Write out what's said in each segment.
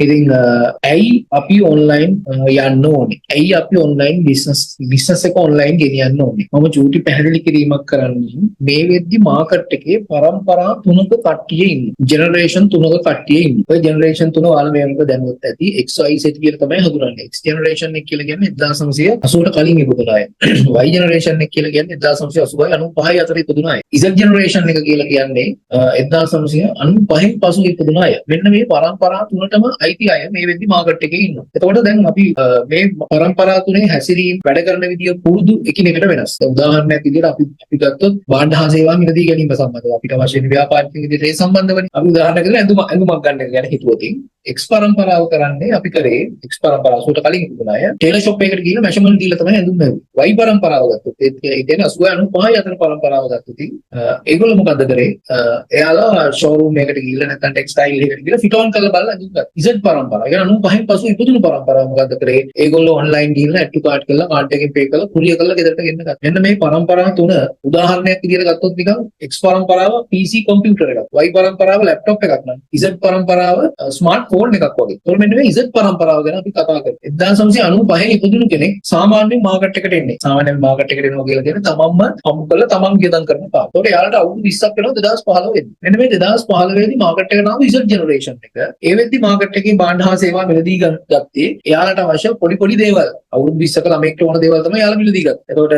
ඉතින් ඇයි අපි ඔන්ලයින් යන්න ඕනේ? ඇයි අපි ඔන්ලයින් බිස්නස් බිස්නස් එක ඔන්ලයින් ගෙනියන්න ඕනේ? මම චූටි පැහැදිලි කිරීමක් කරන්නේ. මේ වෙද්දි මාකට් එකේ පරම්පරා තුනක කට්ටිය ඉන්නේ. ජෙනරේෂන් තුනක කට්ටිය ඉන්නේ. ඔය ජෙනරේෂන් තුන ඔයාලා මේ වෙනකොට දැනුවත් ඇති. X, Y, Z කියලා තමයි හඳුනන්නේ. X generation එක කියලා කියන්නේ 1980ට කලින් ඉපදුන අය. Y generation එක කියලා කියන්නේ 1980යි 95යි අතර ඉපදුන අය. Z generation එක කියලා කියන්නේ 1995න් පසු ඉපදුන අය. මෙන්න මේ පරම්පරා තුනටම අයිති අය මේ වෙද්දි මාකට් එකේ ඉන්නවා. එතකොට දැන් අපි මේ පරම්පරා තුනේ හැසිරීම, වැඩ කරන විදිය, පුරුදු එකිනෙකට වෙනස්. දැන් උදාහරණයක් විදිහට අපි ගත්තොත් භාණ්ඩ හා සේවා මිලදී ගැනීම සම්බන්ධව අපිට අවශ්‍ය වෙන ව්‍යාපාරික විදිහට ඒ සම්බන්ධවනේ. අපි උදාහරණයක් විදිහට ඇඳුමක් ගන්න එක ගැන හිතුවොත් X පරම්පරාව කරන්නේ, අපි කරේ, X පරම්පරාව, 80ට කලින් ඉපදුන අය ටේලර් ෂොප් එකකට ගිහිල්ලා මැෂර්මන්ට් දීලා තමයි ඇඳුම් ඇඳුවේ. Y පරම්පරාව ගත්තොත්, ඒ කියන්නේ 80 95 අතර පරම්පරාව ගත්තොත්, ඒගොල්ලෝ මොකද්ද කරේ? එයාලා ෂෝරූම් එකකට ගිහිල්ලා නැත්නම් ටෙක්ස්ටයිල් එකකට ගිහිල්ලා ෆිට් ඔන් කරලා බලලා ඇඳුම් ගත්තා. Z පරම්පරාව, ඒ කියන්නේ 95න් පසු ඉපදුණු පරම්පරාව මොකද්ද කරේ? ඒගොල්ලෝ ඔන්ලයින් ගිහිල්ලා ඇඩ් ටු කාට් කරලා, කාඩ් එකෙන් පේ කරලා, කුරියර් කරලා ගෙදරට ගෙන්න ගත්තා. මෙන්න මේ පරම්පරා තුන උදාහරණයක් විදිහට ගත්තොත් නිකන් X පරම්පරාව PC computer එකක්, Y පරම්පරාව ලැප්ටොප් එකක් නම් Z පරම්පරාව ස්මාර්ට් ෆෝන් එකක් වගේ. ඒතකොට මෙන්න මේ Z පරම්පරාව ගැන අපි කතා කරමු. 1995 ඉපදුණු කෙනෙක් සාමාන්‍යයෙන් මාකට් එකට එන්නේ. සාමාන්‍යයෙන් මාකට් එකට එනවා කියලා කියන්නේ තමන්ම හම්බ කරලා තමන් වියදම් කරන පාර. ඒතකොට එයාලට අවුරුදු 20ක් වෙනවා 2015 වෙද්දි. මෙන්න මේ 2015 වෙද්දි මාකට් එකට ආව Z generation එක. ඒ වෙද්දි මාකට් එකේ භාණ්ඩ හා සේවා මිලදී ගත්තේ එයාලට අවශ්‍ය පොඩි පොඩි දේවල්. අවුරුදු 20ක ළමයෙක්ට ඕන දේවල් තමයි එයාලා මිලදී ගත්තේ. එතකොට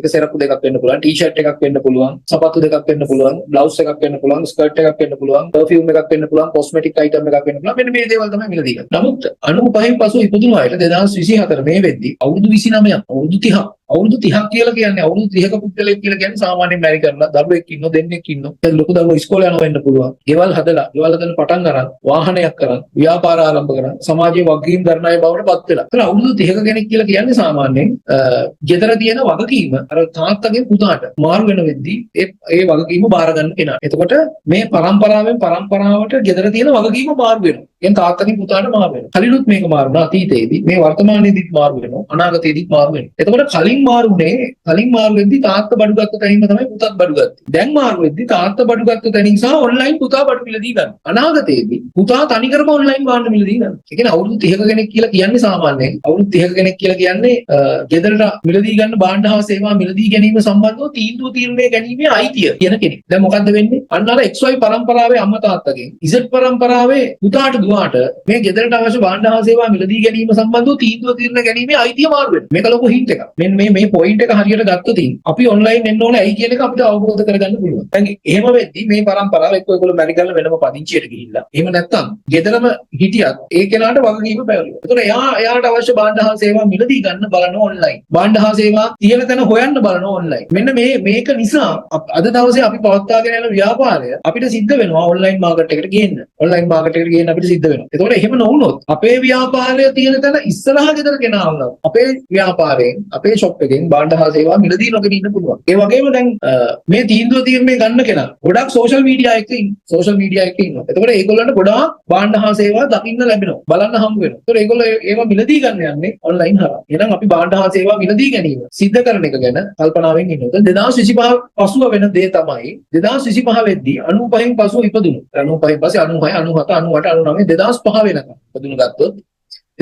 එක සෙරප්පු දෙකක් වෙන්න පුළුවන්, ටී-ෂර්ට් එකක් වෙන්න පුළුවන්, සපත්තු දෙකක් වෙන්න පුළුවන්, බ්ලවුස් එකක් වෙන්න පුළුවන්, ස්කර්ට් එකක් වෙන්න පුළුවන්, පර්ෆියුම් එකක් වෙන්න පුළුවන්, කොස්මෙටික් අයිටම් එකක් වෙන්න පුළුවන්. මෙන්න මේ දේවල් තමයි මිලදී ගත්තේ. නමුත් 95න් පසු ඉපදුණු අයට 2024 මේ වෙද්දි අවුරුදු 29ක්, අවුරුදු 30ක්. අවුරුදු 30ක් කියලා කියන්නේ, අවුරුදු 30ක පුද්ගලයෙක් කියලා කියන්නේ සාමාන්‍යයෙන් මැරි කරලා දරුවෙක් ඉන්නෝ, දෙන්නෙක් ඉන්නෝ. දැන් ලොකු දරුවෝ ඉස්කෝලේ යනවා වෙන්න පුළුවන්. ගෙවල් හදලා, ගෙවල් හදන්න පටන් අරන්, වාහනයක් අරන්, ව්‍යාපාර ආරම්භ කරන්, සමාජයේ වගකීම් දරන අය බවට පත් වෙලා. ඒතර අවුරුදු 30ක කෙනෙක් කියලා කියන්නේ සාමාන්‍යයෙන් ගෙදර තියෙන වගකීම අර තාත්තගෙන් පුතාට මාරු වෙන වෙද්දී ඒ ඒ වගකීම බාර ගන්න කෙනා. එතකොට මේ පරම්පරාවෙන් පරම්පරාවට ගෙදර තියෙන වගකීම මාරු වෙනවා. කියන්නේ තාත්තගෙන් පුතාට මාරු වෙනවා. කලිනුත් මේක මාරු වුණා අතීතයේදී. මේ වර්තමානයේදීත් මාරු වෙනවා. අනාගතයේදීත් මාරු වෙනවා. එතකොට කලින් මාරු වුණේ, කලින් මාරු වෙද්දී තාත්තා බඩු ගත්ත තැනින්ම තමයි පුතත් බඩු ගත්තේ. දැන් මාරු වෙද්දී තාත්තා බඩු ගත්ත තැනින් සහ ඔන්ලයින් පුතා බඩු මිලදී ගන්නවා. අනාගතයේදී පුතා තනිකරම ඔන්ලයින් භාණ්ඩ මිලදී ගන්නවා. ඒ කියන්නේ අවුරුදු 30ක කෙනෙක් කියලා කියන්නේ, සාමාන්‍යයෙන් අවුරුදු 30ක කෙනෙක් කියලා කියන්නේ ගෙදරට මිලදී ගන්න භාණ්ඩ හා සේවා මිලදී ගැනීම සම්බන්ධව තීන්දුව තීරණය ගැනීමේ අයිතිය තියෙන කෙනෙක්. දැන් මොකද්ද වෙන්නේ? අන්න අර XY පරම්පරාවේ අම්මා තාත්තගෙන් Z පරම්පරාවේ පුතාට දුවාට මේ ගෙදරට අවශ්‍ය භාණ්ඩ හා සේවා මිලදී ගැනීම සම්බන්ධව තීන්දුව තීරණ ගැනීමේ අයිතිය මාරු වෙනවා. මේක ලොකු හින්ට් එකක්. මෙන්න මේ මේ පොයින්ට් එක හරියට ගත්තොත් අපි ඔන්ලයින් එන්න ඕනේ ඇයි කියන එක අපිට අවබෝධ කරගන්න පුළුවන්. දැන් එහෙම වෙද්දි මේ පරම්පරාව එක්ක ඔයගොල්ලෝ මැරි කරලා වෙනම පදිංචියට ගිහිල්ලා, එහෙම නැත්නම් ගෙදරම හිටියත් ඒ කෙනාට වගකීම පැවරුවා. ඒතකොට එයා එයාට අවශ්‍ය භාණ්ඩ හා සේවා මිලදී ගන්න බලන ඔන්ලයින්. භාණ්ඩ හා සේවා තියෙන තැන හොයන්න බලන ඔන්ලයින්. මෙන්න මේ මේක නිසා අද දවසේ අපි පවත්වාගෙන යන ව්‍යාපාරය අපිට සිද්ධ වෙනවා ඔන්ලයින් මාකට් එකට ගේන්න. ඔන්ලයින් මාකට් එකට ගේන්න අපිට සිද්ධ වෙනවා. ඒතකොට එහෙම නොවුනොත් අපේ ව්‍යාපාරය තියෙන තැන ඉස්සරහා ගෙදර කෙනා වුණත් අපේ ව්‍යාපාරයෙන්, අපේ ෂොප් එකෙන් භාණ්ඩ හා සේවා මිලදී නොගෙන ඉන්න පුළුවන්. ඒ වගේම දැන් මේ තීන්දුව තීරණය ගන්න කෙනා ගොඩක් සෝෂල් මීඩියා එක්ක ඉන්න. සෝෂල් මීඩියා එක්ක ඉන්නවා. එතකොට ඒගොල්ලන්ට ගොඩාක් භාණ්ඩ හා සේවා දකින්න ලැබෙනවා. බලන්න හම්බ වෙනවා. ඒතකොට ඒගොල්ලෝ ඒවා මිලදී ගන්න යන්නේ ඔන්ලයින් හරහා. එහෙනම් අපි භාණ්ඩ හා සේවා මිලදී ගැනීම සිද්ධ කරන එක ගැන කල්පනාවෙන් ඉන්න ඕනේ. 2025 පසුව වෙන දේ තමයි, 2025 වෙද්දී 95න් පසුව ඉපදුණු, 95න් පස්සේ 96, 97, 98, 99, 2005 වෙනකම් ඉපදුණු ගත්තොත්,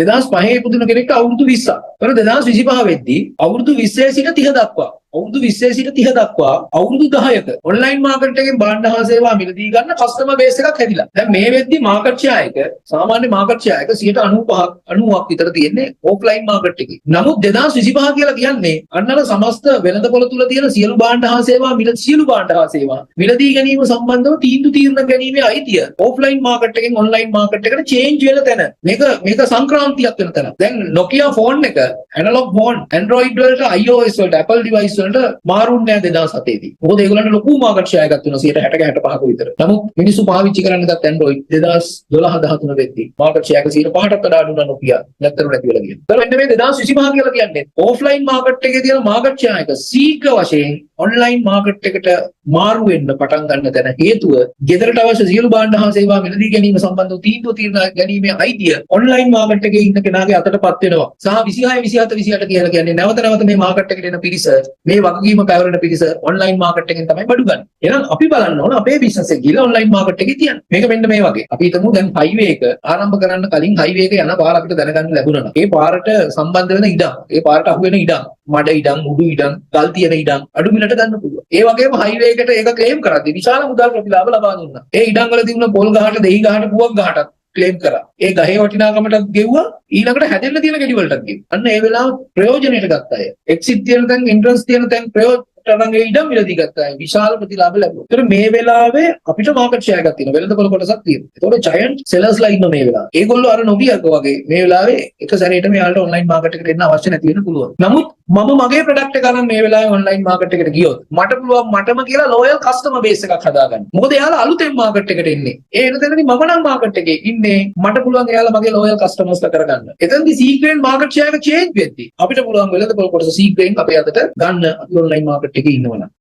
2005 ඉපදුණු කෙනෙක්ට අවුරුදු 20ක්. ඒතර 2025 වෙද්දී අවුරුදු 20 සිට 30 දක්වා, අවුරුදු 20 සිට 30 දක්වා අවුරුදු 10ක ඔන්ලයින් මාකට් එකෙන් භාණ්ඩ හා සේවා මිලදී ගන්න කස්ටමර් බේස් එකක් හැදිලා. දැන් මේ වෙද්දි මාකට් ෂෙයා එක, සාමාන්‍ය මාකට් ෂෙයා එක 95ක් 90ක් විතර තියෙන්නේ ඕෆ්ලයින් මාකට් එකේ. නමුත් 2025 කියලා කියන්නේ අන්න අර සමස්ත වෙළඳපොළ තුල තියෙන සියලු භාණ්ඩ හා සේවා මිල සියලු භාණ්ඩ හා සේවා මිලදී ගැනීම සම්බන්ධව තීන්දුව තීරණ ගැනීමේ අයිතිය ඕෆ්ලයින් මාකට් එකෙන් ඔන්ලයින් මාකට් එකට චේන්ජ් වෙන තැන. මේක මේක සංක්‍රාන්තියක් වෙන තැන. දැන් Nokia phone එක ඇනලොග් ෆෝන් Android වලට, iOS වලට, Apple device වලට මාරු වුණේ නැහැ 2007 දී. මොකද ඒගොල්ලන්ට ලොකු මාකට් ෂෙයා එකක් තියෙනවා 60 65ක විතර. නමුත් මිනිස්සු පාවිච්චි කරන්න ගත්ත Android 2012 13 වෙද්දී මාකට් ෂෙයා එක 5%ටත් වඩා අඩු වුණා Nokia. නැත්තර නැති වෙලා ගියා. ඒතර මෙන්න මේ 2025 කියලා කියන්නේ ඕෆ්ලයින් මාකට් එකේ තියෙන මාකට් ෂෙයා එක ශීඝ්‍ර වශයෙන් ඔන්ලයින් මාකට් එකට මාරු වෙන්න පටන් ගන්න තැන. හේතුව ගෙදරට අවශ්‍ය සියලු භාණ්ඩ හා සේවා මිලදී ගැනීම සම්බන්ධව තීන්දුව තීරණ ගැනීමේ අයිතිය ඔන්ලයින් මාකට් එකේ ඉන්න කෙනාගේ අතටපත් වෙනවා. සහ 26, 27, 28 කියලා කියන්නේ නැවත නැවත මේ මාකට් එකට එන පිරිස මේ වගකීම පැවරෙන පිරිස ඔන්ලයින් මාකට් එකෙන් තමයි බඩු ගන්න. එහෙනම් අපි බලන්න ඕන අපේ බිස්නස් එක ගිහලා ඔන්ලයින් මාකට් එකේ තියන්න. මේක මෙන්න මේ වගේ. අපි හිතමු දැන් හයිවේ එක ආරම්භ කරන්න කලින් හයිවේ එක යන පාර අපිට දැනගන්න ලැබුණා නම්, ඒ පාරට සම්බන්ධ වෙන ඉඩම්, ඒ පාරට අහු වෙන ඉඩම්, මඩ ඉඩම්, උඩු ඉඩම්, ගල් තියෙන ඉඩම් අඩු මිලට ගන්න පුළුවන්. ඒ වගේම හයිවේ එකට ඒක ක්ලේම් කරද්දී විශාල මුදල් ප්‍රතිලාභ ලබා දුන්නා. ඒ ඉඩම් වල තිබුණ පොල් ගහට, දෙහි ගහට, පුවක් ගහටත් ක්ලේම් කරා. ඒ ගහේ වටිනාකමටත් ගෙව්වා, ඊළඟට හැදෙන්න තියෙන ගෙඩි වලටත් ගෙව්වා. අන්න ඒ වෙලාව ප්‍රයෝජනෙට ගත්ත අය. එක්සිට් තියෙන තැන්, එන්ට්‍රන්ස් තියෙන තැන් ප්‍රයෝජනට අරන් ඒ ඉඩම් මිලදී ගත්ත අය විශාල ප්‍රතිලාභ ලැබුවා. ඒතර මේ වෙලාවේ අපිට මාකට් ෂෙයාර් එකක් තියෙනවා. වෙළඳපොළ කොටසක් තියෙනවා. ඒතකොට ජයන්ට් සෙලර්ස්ලා ඉන්න මේ වෙලාවේ. ඒගොල්ලෝ අර නොගියක වගේ මේ වෙලාවේ එක සැරේටම එයාලට ඔන්ලයින් මාකට් එකට එන්න අවශ්‍ය නැති වෙන්න පුළුවන්. නමුත් මම මගේ ප්‍රොඩක්ට් එක අරන් මේ වෙලාවේ ඔන්ලයින් මාකට් එකට ගියොත් මට පුළුවන් මටම කියලා ලෝයල් කස්ටමර් බේස් එකක් හදාගන්න. මොකද එයාලා අලුතෙන් මාකට් එකට එන්නේ. ඒ එන තැනදී මම නම් මාකට් එකේ ඉන්නේ, මට පුළුවන් එයාලා මගේ ලෝයල් කස්ටමර්ස්ලා කරගන්න. එතනදී සීක්‍රෙන් මාකට් ෂෙයාර් එක චේන්ජ් වෙද්දී අපිට පුළුවන් වෙළඳපොළ කොටස සීක්‍රෙන් අපේ අතට ගන්න අපි ඔන්ලයින් මාකට් එකේ ඉන්නවනම්.